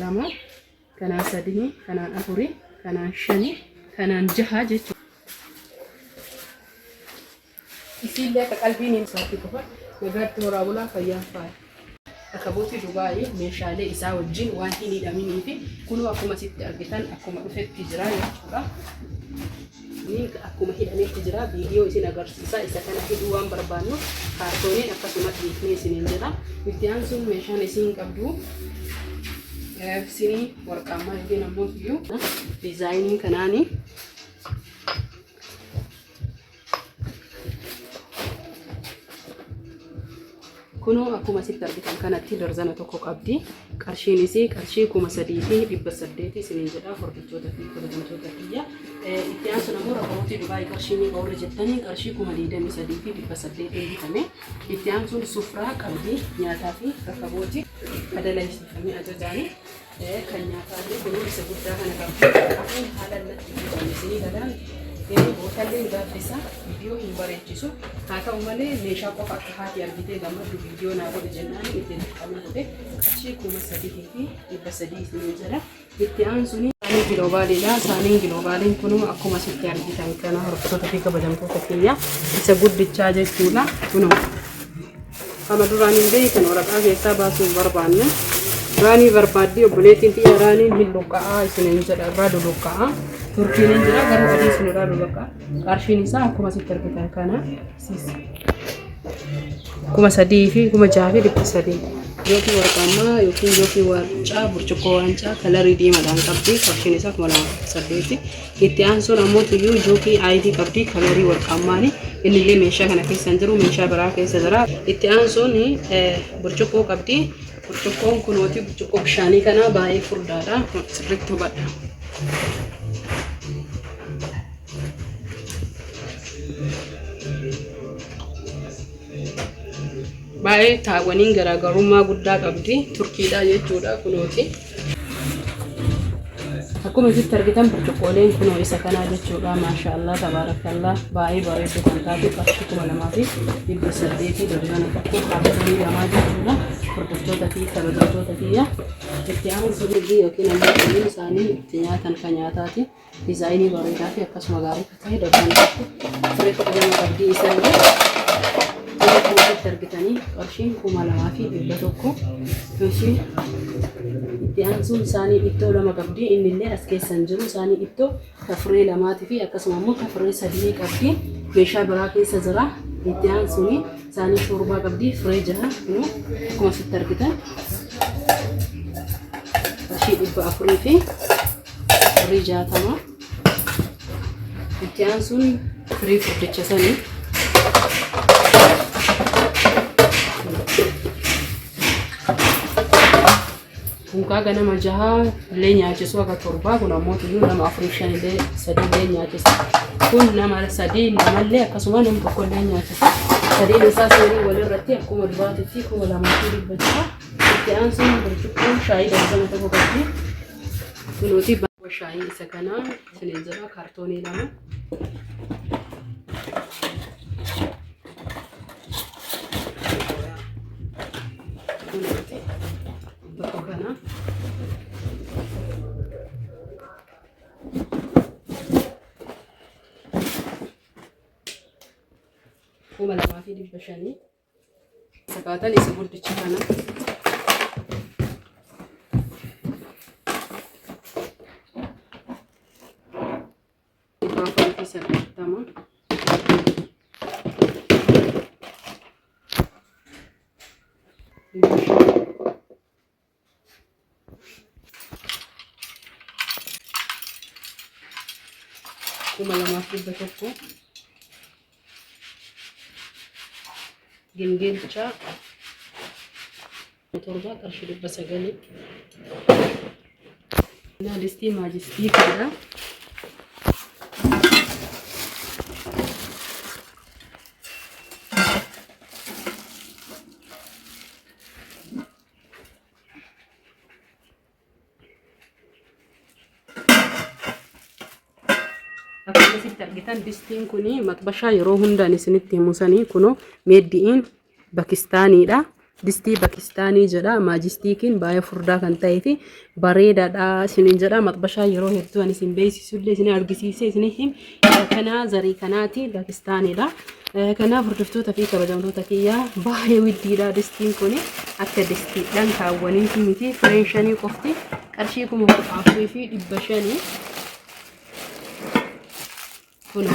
Lama, kanaan sadihi, kanaan afuri, kanaan shani, kanaan jaha jechuudha. Isiillee akka qalbiin hin isaatti qofa nagaatti horaa bulaa fayyaan faaya. Rakabootii Dubaayii meeshaalee isaa wajjin waan hin hidhaminii fi kunoo akkuma asitti argitan akkuma dhufetti jira jechuudha. Inni akkuma hidhametti jira. Viidiyoo isin agarsiisa. Isa kana hidhuu waan barbaannuuf kaartooniin akkasuma dhiifnee isiniin jedha. Itti aansuun meeshaan isiin qabdu sinii warqaammaa yookiin ammoo iyyuu diizaayinii kanaanii Kunoo akkuma asitti argitan kanatti darzana tokko qabdi. Qarshiin isii qarshii 3,800 isiniin jedha hordoftoota fi kabajamtoota kiyya. Itti aansuun ammoo rakabootii Dubaay qarshii meeqa warri jettanii qarshii 23,800 bitame. Itti aansuun sufraa qabdi nyaataa fi rakabootii adalaysiifamee ajajaani. Kan nyaataallee kunoo isa guddaa kana qabdi. Afuun haala natti guutame isinii galaan bootalleen gaaddisa viidiyoo hin bareechisu. Haa ta'u malee meeshaa qofa akka haati argitee gammaddu viidiyoo naa godhi jennaan itti dirqamee godhe qarshii 3,300 isinii jedha. Itti aansuun saanii giloobaaliidha. Saaniin giloobaaliin kun akkuma asitti argitan kana hordoftoota fi kabajamtoota kiyya isa guddichaa jechuudha. Kunoo Kana duraan hin beekan waraqaa keessaa baasuu hin barbaanne. Raanii barbaaddii obboleettiin tiyya raaniin hin luqqa'aa isiniin jedha irraa luluqqa'a. Turkiin hin jira garuu adii isin irraa luluqqa'a. Qarshiin isaa akkuma asitti argitan kana siis 3,000 fi 6,300. Yookiin warqaammaa yookiin yookiin waancaa burcuqqoo waancaa kalarii diimaadhaan qabdi qarshiin isaa 2,800. Itti aansuun ammoo tuyyuu juukii ID qabdi kalarii warqaammaani. Innillee meeshaa kana keessa hin jiru meeshaa biraa keessa jira. Itti aansuun burcuqqoo qabdi. Burcuqqoon kunooti burcuqqoo bishaanii kana baay'ee furdaadha. Sirriitti hubadha. Baay'ee taawwaniin garaagarummaa guddaa qabdi. Turkiidha jechuudha kunooti. Akkuma isitti argitan burcuqqooleen kunoo isa kanaa jechuudha. Maashaallah tabaarakallah baay'ee bareedduu kan taate qarshii 2,800 darzana tokko kaartoonii lamaa jechuudha. Hordoftoota fi kabajamtoota kiyya itti aansuun yookiin ammoo kunniin isaanii itti nyaatan kan nyaataati. Dizaayinii bareedaa fi akkasuma gaarii kan ta'e dabbaan tokko firee 12 qabdii isallee akkuma asitti argitanii qarshiin 2,100. Ishii itti aansuun isaanii ittoo lama qabdi inni illee as keessa hin jiru isaanii ittoo ka firee lamaatii fi akkasuma immoo ka firee sadii qabdi meeshaa biraa keessa jira itti aansuun isaanii shoorbaa qabdi firee jaha kunoo akkuma asitti argitan qarshii 400 fi Birrii 60. Itti aansuun firii furdicha sanii. Kunkaa ganama jaha illee nyaachisu akka torbaa kun ammoo tuyyuu nama afurii shan illee sadii illee nyaachisa. Kun nama sadii lamallee akkasuma nama tokko illee nyaachisa. Sadiin isaa seerii walirratti akkuma duraatitti 2,600. Itti aansuun burcuqqoo shaayii darzana tokko qabdi. Kunooti baay'ee shaayii isa kana isiniin jedha kaartoonii lama. Kunooti tokko kana. 2,500. Sakaatan isa guddicha kana. 480. 500. 2,100. Gingilchaa 7 qarshii 900. Distii maajistii kana. Akkuma asitti argitan distiin kun maxbashaa yeroo hundaan isinitti himu sanii kunoo meeddi'iin Pakistaaniidha. Distii Pakistaanii jedha. Maajistiikiin baay'ee furdaa kan ta'ee fi bareedaadha isiniin jedha. Maxbashaa yeroo hedduu ani isin beeksisullee isin argisiisee isin him. Kanaa zarii kanaati Pakistaaniidha. Kanaaf hordoftoota fi kabajamtoota kiyyaa baay'ee widdiidha distiin kun akka distiidhaan kaawwaniiti miti fireen shanii qofti qarshii 14,500 kun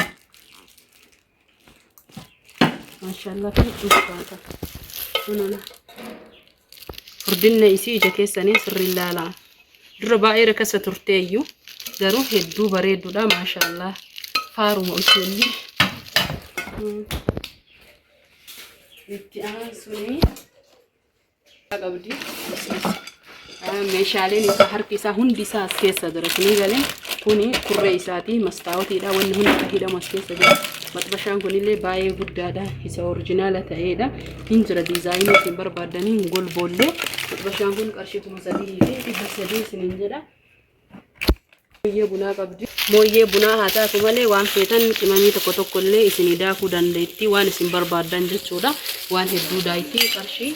maashaallah kan ulfaata kununa furdinna isii ija keessanii sirrii ilaalaa dura baay'ee rakasa turtee iyyuu garuu hedduu bareedduudha maashaallah faaruma isheenni itti aansuni qabdi. Meeshaaleen isaa harki isaa hundi isaa as keessa jira. Isinii galee kuni kurree isaati mastaawotiidha. Wanni hundi kan hidhamu as keessa jira. Maxbashaan kunillee baay'ee guddaadha. Isa orijinaala ta'eedha. Hin jira diizaayinii isin barbaaddanii golboollee. Maxbashaan kun qarshii 3,300 isiniin jedha. Mooyyee bunaa qabdi. Mooyyee bunaa haa taatu malee waan feetan qimamii tokko tokko illee isinii daakuu dandeetti waan isin barbaaddan jechuudha. Waan hedduu daayti qarshii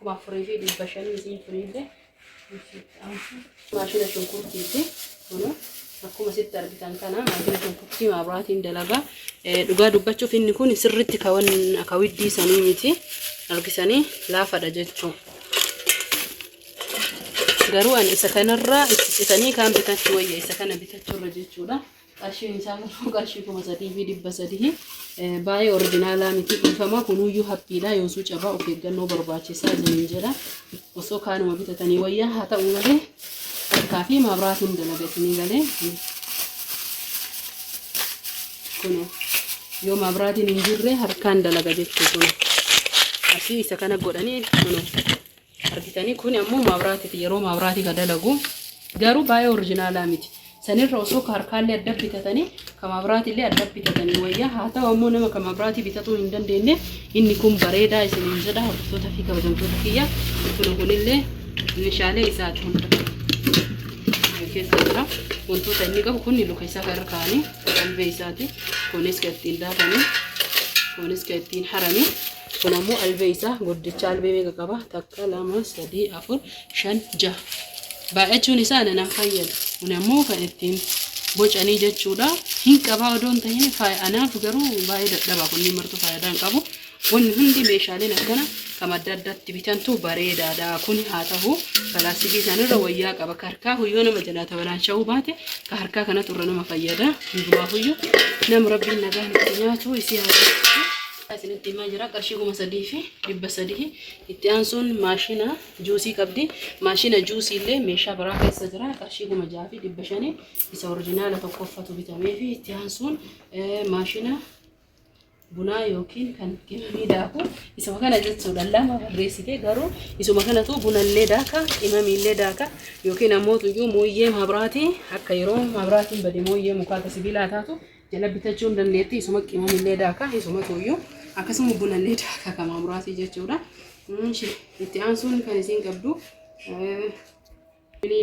4,500 isiin tunillee maashina shunkurtiiti. Kun akkuma sitti argitan kana maashina shunkurtii maabraatiin dalagaa. Dhugaa dubbachuuf inni kun sirritti kawan akawiddii sanii miti argisanii laafadha jechuudha. Garuu ani isa kanarraa itti citanii kaan bitachuu wayya isa kana bitachuurra jechuudha. Qarshiin isaa garuu qarshii 3,300 baay'ee orijinaalaa miti dhiifama kunuyyuu haphiidha yoosuu cabaa of eeggannoo barbaachisaa isiniin jedha. Osoo kaanuma bitatanii wayyaa haa ta'u malee harkaa fi maabraatiin dalaga isinii galee. Kunoo yoo maabraatiin hin jirre harkaan dalaga jechuu kun asii isa kana godhanii kunoo argitanii kun ammoo maabraatiiti yeroo maabraatii ka dalagu garuu baay'ee orijinaalaa miti sanirra osoo ka harkaallee adda bitatanii ka maabraatiillee adda bitatanii wayyaa haa ta'u ammoo nama ka maabraatii bitatuu hin dandeenye inni kun bareedaa isiniin jedha hordoftoota fi kabajamtoota kiyya kun kunillee meeshaalee isaati hunda keessa jira wantoota inni qabu kun luka isaa kan irra kaa'anii albee isaati kunis kan ittiin daakanii kunis kan ittiin haranii kun ammoo albee isaa guddicha albee meeqa qaba takka lama sadii afur shan jaha baay'achuun isaa ana nan fayyadu kun ammoo kan ittiin bocanii jechuudha hin qabaa odoo hin tahin anaaf garuu baay'ee dadhaba kunniin martuu faayidaa hin qabu Wanni hundi meeshaaleen akkana kam adda addaatti bitantu bareedaadha. Kuni haa tahu palaastikii isaanirra wayyaa qaba. Ka harkaa huyyoo nama jalaa tabalaansha'uu baate ka harkaa kanatu irra nama fayyada. Hundumaafuyyu nama rabbiin nagaan itti nyaatu isii haa taasisu. Isinitti himaa jira qarshii 3,300 itti aansuun maashina juusii qabdi. Maashina juusii illee meeshaa biraa keessa jira qarshii 6,500 isa orijinaala tokkoffatu bitameefi itti aansuun maashina bunaa yookiin kan qimamii daaku isuma kana jechuudha lama barreessite garuu isuma kanatu bunallee daaka qimamiillee daaka yookiin ammoo tuyyuu mooyyee mabraatii akka yeroo mabraatiin bade mooyyee mukaata sibiilaa taatu jala bitachuu hin dandeetti isuma qimamillee daaka isuma tuyyuu akkasuma bunallee daaka kan mabraatii jechuudha. Itti aansuun kan isiin qabdu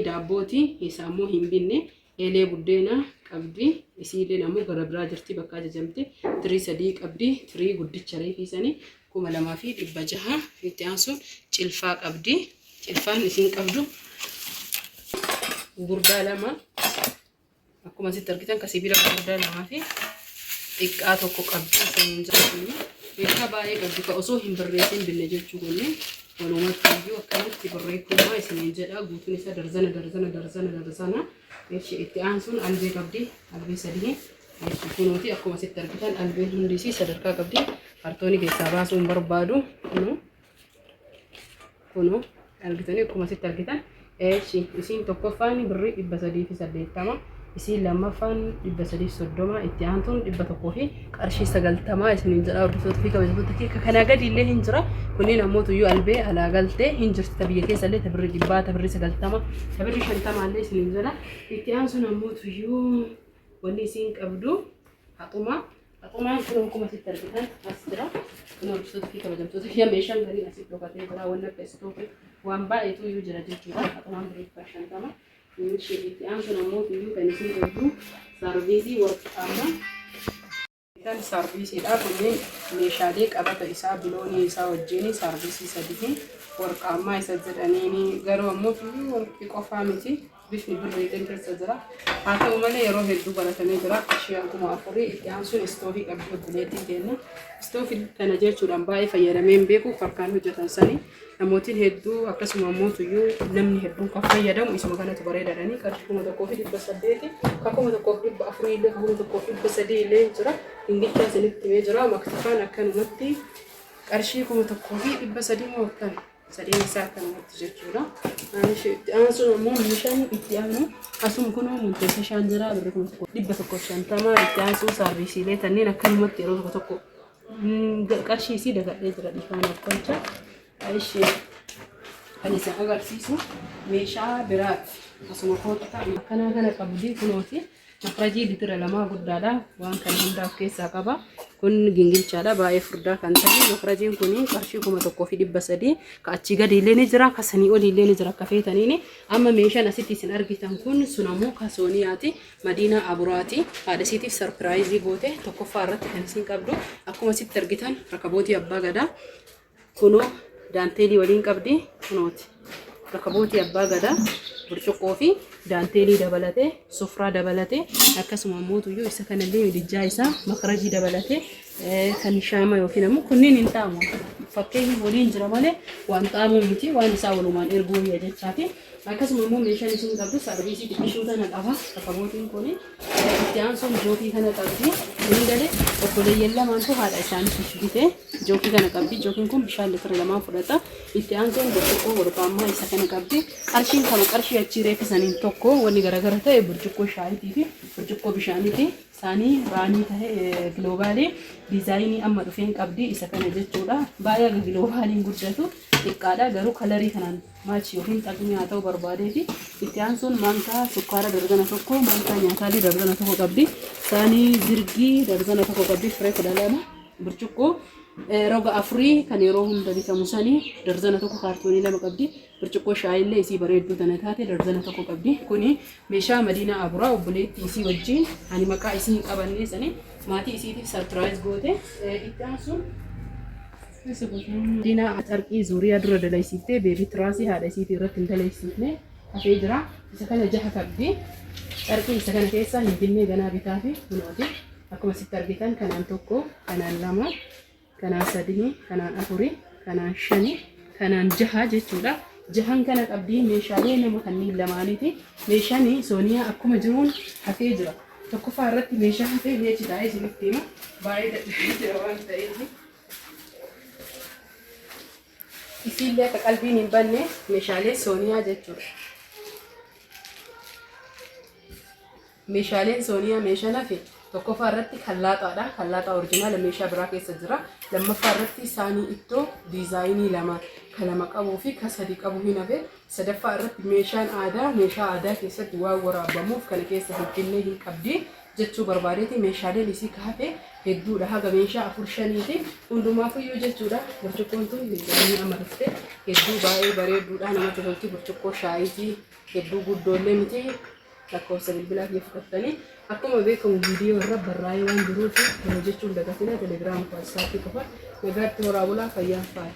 daabbooti isa ammoo hin binne Eelee buddeenaa qabdi. Isiilleen ammoo gara biraa jirti bakka ajajamte. Tirii sadii qabdi. Tirii guddicha reefii sanii 2,600. Itti aansuun cilfaa qabdi. Cilfaan isiin qabdu gurguddaa lama. Akkuma asitti argitan ka sibiila gurguddaa lamaa fi xiqqaa tokko qabdi. Isiniin jedhu meeshaa baay'ee qabdi ka osoo hin barreessin binne jechuu kunniin. Walumatti iyyuu akkanatti barreeffamaa isiniin jedha guutuun isaa darzana darzana darzana darzana eshi itti aansuun albee qabdi albee sadii eshi kunuuti akkuma asitti argitan albeen hundi isii sadarkaa qabdi kartoonii keessaa baasuu hin barbaadu kunuu kunuu argitanii akkuma asitti argitan eshi isiin tokkoffaan birrii 380 Isiin lammaffaan 330 itti aantuun 100 fi qarshii 90 isiniin jedha hordoftoota fi kabajamtoota kee kanaa gadi illee hin jira. Kunneen ammoo tuyyuu albee alaa galtee hin jirti ta biyya keessa illee ta birrii dhibbaa ta birrii 90 ta birrii 50 illee isiniin jedha. Itti aansuun ammoo tuyyuu wanni isiin qabdu haxuma Haxumaan kun akkuma asitti argitan as jira. Kun hordoftoota fi kabajamtoota kiyya meeshaan gariin asitti dhokatee jira. Wanni akka istoofii waan baay'eetu iyyuu jira jechuudha. Haxumaan birrii 50. Ishee itti aansuun ammoo iyyuu kan isin qabdu saarviisii warqaama. Kan saarviisiidha. Kunneen meeshaalee qabata isaa biloonii isaa wajjin saarviisii sadii warqaammaa isa jedhaniini garuu ammoo warqii qofaa miti, bifni birriitiin keessa jira. Haa ta'u malee yeroo hedduu baratamee jira. Qarshii 4000. Itti aansuun istoofii qabdi obboleettiin keenya. Istoofii kana jechuudhaan baay'ee fayyadamee hin beeku, harkaan hojjetan sanii. Namootiin hedduu akkasuma ammoo tuyyuu namni hedduun kan fayyadamu isuma kanatu bareedaadhani. Qarshii 1800, kan 1400 illee, kan 1300 illee jira. Ingilchaa isinitti himee jira. Maktifaan akkanumatti qarshii 1300 moo akkana? Sadeen isaa akkanumatti jechuudha. Itti aansuun ammoo meeshaan itti aanu asuma kunoo munteessa shaan jira, birri 1150. Itti aansuun saarviisiilee kanneen akkanumatti yeroo tokko tokko qarshii isii dagadhee jira, dhiifama naaf tolcha. Ishee kan isin agarsiisu meeshaa biraati. Asuma koottaa akkanaa kana qabdi kunooti. Mafrajii litira 2 guddaadha. Waan kana hunda of keessaa qaba. Kun gingilchaadha. Baay'ee furdaa kan ta'e. Mafrajiin kun qarshii 1300. Ka achii gadi illee ni jira. Ka sanii olii illee ni jira. Akka feetaniini. Amma meeshaan asitti isin argitan kun sun ammoo ka Sooniyaati. Madiinaa Aburaati. Haadha isiitiif sarpiraayizii goote. Tokkoffaa irratti kan isin qabdu. Akkuma asitti argitan rakabootii abbaa gadaa. Kunoo daanteelii waliin qabdi kunooti. Rakabootii abbaa gadaa burcuqqoo fi daanteelii dabalatee, sufraa dabalatee, akkasuma immoo tuyyuu isa kanallee midijjaa isaa makarajii dabalatee, kan shaama yookiin ammoo kunniin hin xaamu. Fakkeenyi waliin jira malee waan xaamuu miti, waan isaa walumaan erguu jechaati. Akkasuma immoo meeshaan isin qabdu saarviisii xiqqishuu tana qaba. Rakabootiin kun itti aansuun jookii kana qabdi. Inni galee obboleeyyan lamaantu haadha isaaniif bite. Jookii kana qabdi. Jookiin kun bishaan litira 2 fudhata. Itti aansuun burcuqqoo warqaammaa isa kana qabdi. Qarshiin kama qarshii achii reeffisaniin tokko, wanni garagara ta'e burcuqqoo shaayitii fi burcuqqoo bishaaniiti. Isaanii raanii ta'e giloobaalii diizaayinii amma dhufeen qabdi isa kana jechuudha. Baay'ee aga giloobaaliin guddatu xiqqaadha, garuu kalarii kanaan maachi yookiin xaqmii haa ta'u barbaadee fi itti aansuun maankaa sukkaara darzana 1, maankaa nyaataalii darzana 1 qabdi. Saanii jirgii darzana 1 qabdi, firee 12, burcuqqoo roga afurii kan yeroo hunda bitamu sanii darzana 1 kaartoonii 2 qabdi. Burcuqqoo shaayillee isii bareedduu tana taate darzana 1 qabdi. Kuni meeshaa Madiinaa Aburaa obboleettii isii wajjin, ani maqaa isii hin qabannee sanii, maatii isiitiif sarpiraayiz goote. Itti aansuun Madiinaa carqii zuuriyaa dura dalaysiiftee beebii tiraasii haadha isiitii irratti hin dalaysiifne hafee jira. Isa kana jaha qabdi. Carqii isa kana keessaa hin binnee, ganaa bitaa fi kunooti. Akkuma sitti argitan kanaan tokko, kanaan lama, kanaan sadii, kanaan afuri, kanaan shani, kanaan jaha jechuudha. Jahan kana qabdi meeshaalee nama kanneen lamaaniiti. Meeshaan Sooniyaa akkuma jiruun hafee jira. Tokkoffaa irratti meeshaa hafee meechi taa'ee isinitti hima. Baay'ee dadhabee jira waan ta'eef. Isiillee akka qalbiin hin banne meeshaalee Sooniyaa jechuudha. Meeshaaleen Sooniyaa meeshaan hafe tokkoffaa irratti kallaaxaadha. Kallaaxaa orjinaala meeshaa biraa keessa jira. Lammaffaa irratti saanii ittoo diizaayinii lama, ka lama qabuu fi ka sadi qabu hin hafe. Sadaffaa irratti meeshaan aadaa meeshaa aadaa keessatti waan waraabamuuf kana keessa hin hin qabdi jechuu barbaadeeti. Meeshaaleen isii ka hafe hedduudha, haga meeshaa afur shaniiti hundumaafuyyuu jechuudha. Burcuqqoon tun diizaayinii amma dhufte hedduu baay'ee bareedduudha, namatti tolti. Burcuqqoo shaayitii hedduu guddoollee miti. Lakkoofsa bilbilaa kiyya fudhattanii, akkuma beekamu viidiyoo irra barraa'ee waan jiruuf hojjechuun dagatina. Telegiraama, Waatsaappii qofa. Nagaatti, horaa bulaa, fayyaan faaya.